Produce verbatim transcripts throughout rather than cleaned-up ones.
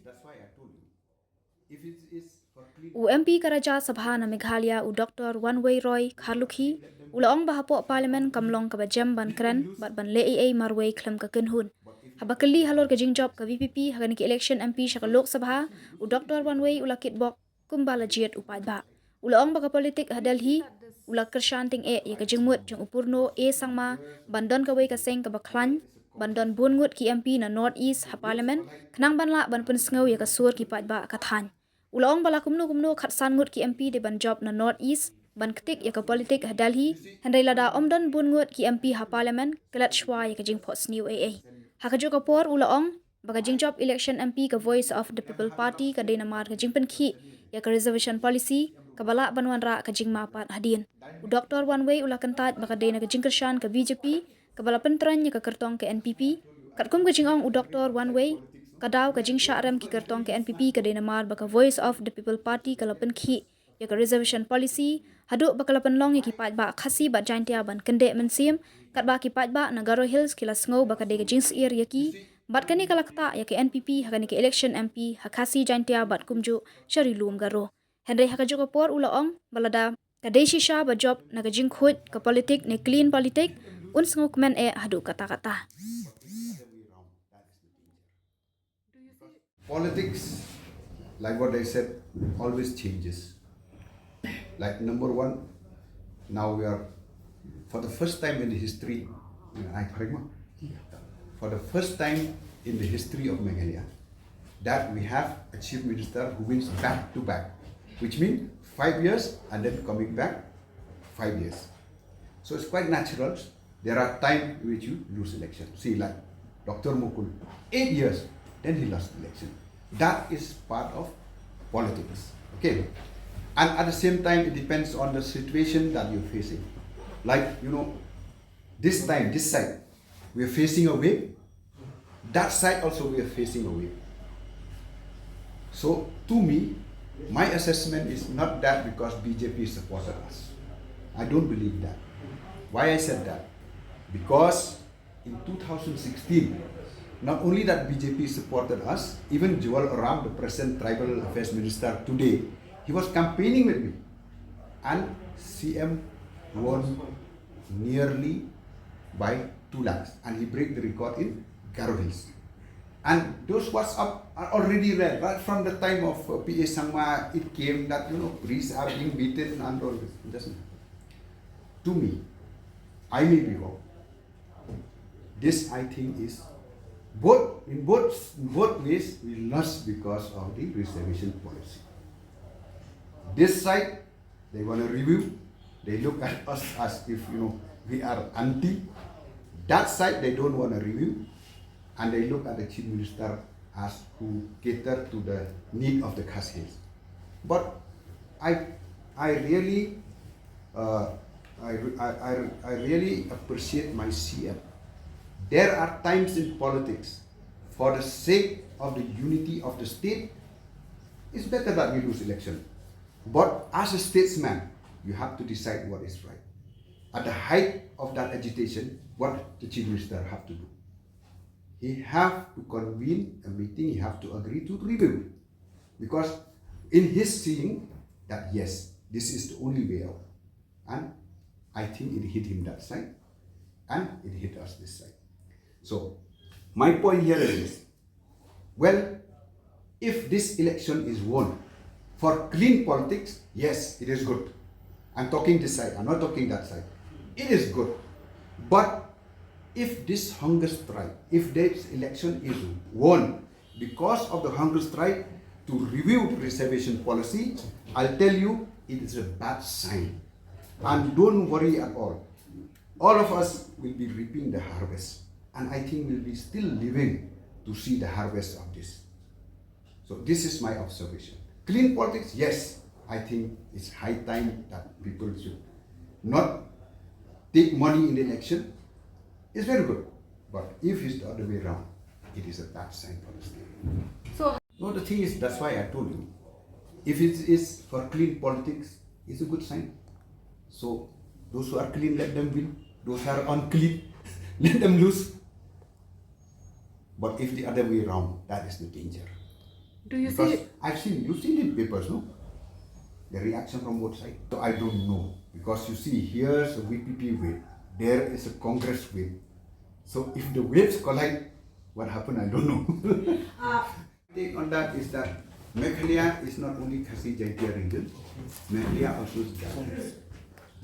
That's why I told you. If it is for clean U M P ka Rajya Sabha na Meghalaya, u Doctor Wanwei Roy Kharlukhi, u la ong ba hapoh Parliament kam long kaba jem ban kren bad ban leh ei ei marwei khlem ka kynhun. Haba kylli halor ka jingjop ka V P P ha kane ka election M P sha ka Lok Sabha, u Doctor Wanwei u la kitbok kumba la jied u paidbah. U la ong ba ka politik ha Delhi u la kyrshan tyngeh ïa ka jingmut jong u Purno A Sangma ban don kawei ka seng kaba khlaiñ, ban don bun ngut ki M P na North East ha Parliament, khnang ban lah ban pynsngew ïa ka sur ki paidbah ka thaiñ. U la ong ba la kumno kumno khatsan ngut ki M P dei ban jop na North East ban ktik ïa ka politik ha Delhi, hynrei lada ym don bun ngut ki M P ha Parliament, klet shuwa ïa ka jingphohsniew ei ei. Ha kajuh ka por u la ong ba ka jingjop election M P ka Voice of the People Party ka dei namar ka jingpynkhih ïa ka reservation policy kaba lah ban wanrah ka jingma pat hadien. U Doctor Wanwei u la kyntait ba ka dei na ka jingkyrshan ka B J P kaba la pyntrei ïa ka kyrtong ka N P P. Katkum ka jingong u Doctor Wanwei, ka daw ka jingshah rem ki kyrtong ka N P P ka dei namar ba ka Voice of the People Party ka la pynkhih ïa ka reservation policy, haduh ba ka la pynlong ïa ki paidbah Khasi bad Jaintia ban kyndeh mynsiem, katba ki paidbah na Garo Hills ki la sngew ba ka dei ka jingsyier ïa ki, bad kane ka la ktah ïa ka N P P ha kane ka election M P ha Khasi Jaintia bad kumjuh sha Ri Lum Garo. Hynrei ha kajuh ka por u la ong ba lada ka dei shisha ba jop na ka jingkhuid ka politik ne clean politik, un sngewkmen eh haduh katta katta. Politics, like what I said, always changes. Like number one, now we are, for the first time in the history, I correct ma? For the first time in the history of Meghalaya, that we have a chief minister who wins back to back, which means five years and then coming back five years. So it's quite natural. There are times which you lose election. See, like Doctor Mukul, eight years, then he lost election. That is part of politics. Okay. And at the same time, it depends on the situation that you're facing. Like, you know, this time, this side, we're facing a wave. That side also, we are facing a wave. So, to me, my assessment is not that because B J P supported us. I don't believe that. Why I said that? Because in two thousand sixteen, not only that B J P supported us, even Jual Oram, the present tribal affairs minister today, he was campaigning with me. And C M won nearly by two lakhs. And he break the record in Garo Hills. And those WhatsApp are already there, right from the time of uh, P A Sangma, it came that, you know, priests are being beaten and all this. It doesn't happen. To me, I may be wrong. This, I think, is both, in both, in both ways, we lost because of the reservation policy. This side, they want to review. They look at us as if, you know, we are anti. That side, they don't want to review. And they look at the chief minister as who cater to the need of the Khas Hills. But I, I really, uh, I, I, I, I really appreciate my C M. There are times in politics, for the sake of the unity of the state, it's better that we lose election. But as a statesman, you have to decide what is right. At the height of that agitation, what the chief minister have to do? He have to convene a meeting, he have to agree to review. Because in his seeing that, yes, this is the only way out. And I think it hit him that side, and it hit us this side. So, my point here is this. Well, if this election is won for clean politics, yes, it is good. I'm talking this side, I'm not talking that side. It is good. But if this hunger strike, if this election is won because of the hunger strike to review the reservation policy, I'll tell you, it is a bad sign. And don't worry at all. All of us will be reaping the harvest. And I think we'll be still living to see the harvest of this. So this is my observation. Clean politics, yes, I think it's high time that people should not take money in the election. It's very good. But if it's the other way around, it is a bad sign for the state. So no, the thing is, that's why I told you. If it is for clean politics, it's a good sign. So those who are clean, let them win. Those who are unclean, let them lose. But if the other way around, that is the danger. Do you Because see? I've seen, you've seen it papers, no? The reaction from both sides. So I don't know. Because you see, here's a V P P whip, there is a Congress whip. So if the whips collide, what happened, I don't know. Uh, Take on that is that Meghalaya is not only Khasi Jaintia region, Meghalaya also is Garo.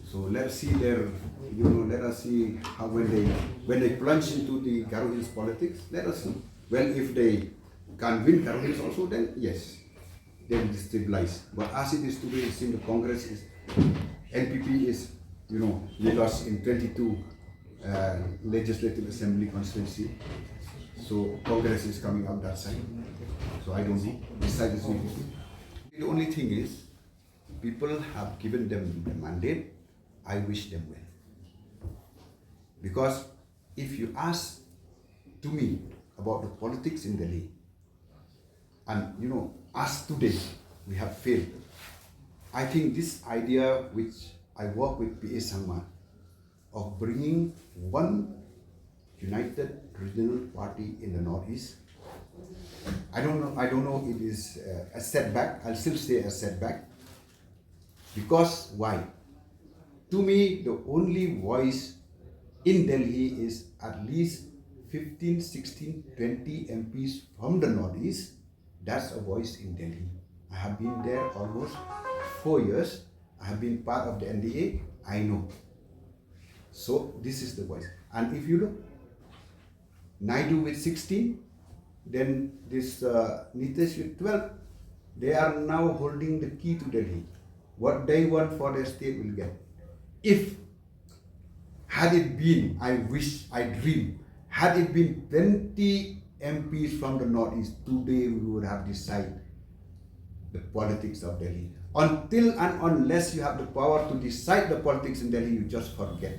So let's see their, you know, let us see how when they when they plunge into the Garo Hills politics, let us see. Well, if they can't win Garo Hills also, then yes, they will destabilize. But as it is today, it seems the Congress is, N P P is, you know, we lost in twenty-two uh, legislative assembly constituency. So Congress is coming up that side. So I don't know. This side is weak. The only thing is, people have given them the mandate. I wish them well. Because if you ask to me about the politics in Delhi, and you know, us today, we have failed. I think this idea which I work with P A Sangma of bringing one united regional party in the Northeast, I don't know, I don't know it is uh, a setback, I'll still say a setback. Because why? To me, the only voice in Delhi is at least fifteen, sixteen, twenty M Ps from the Northeast. That's a voice in Delhi. I have been there almost four years. I have been part of the N D A. I know. So this is the voice. And if you look, Naidu with sixteen, then this uh, Nitish with twelve, they are now holding the key to Delhi. What they want for their state will get. If had it been, I wish, I dream, had it been twenty M Ps from the Northeast, today we would have decided the politics of Delhi. Until and unless you have the power to decide the politics in Delhi, you just forget.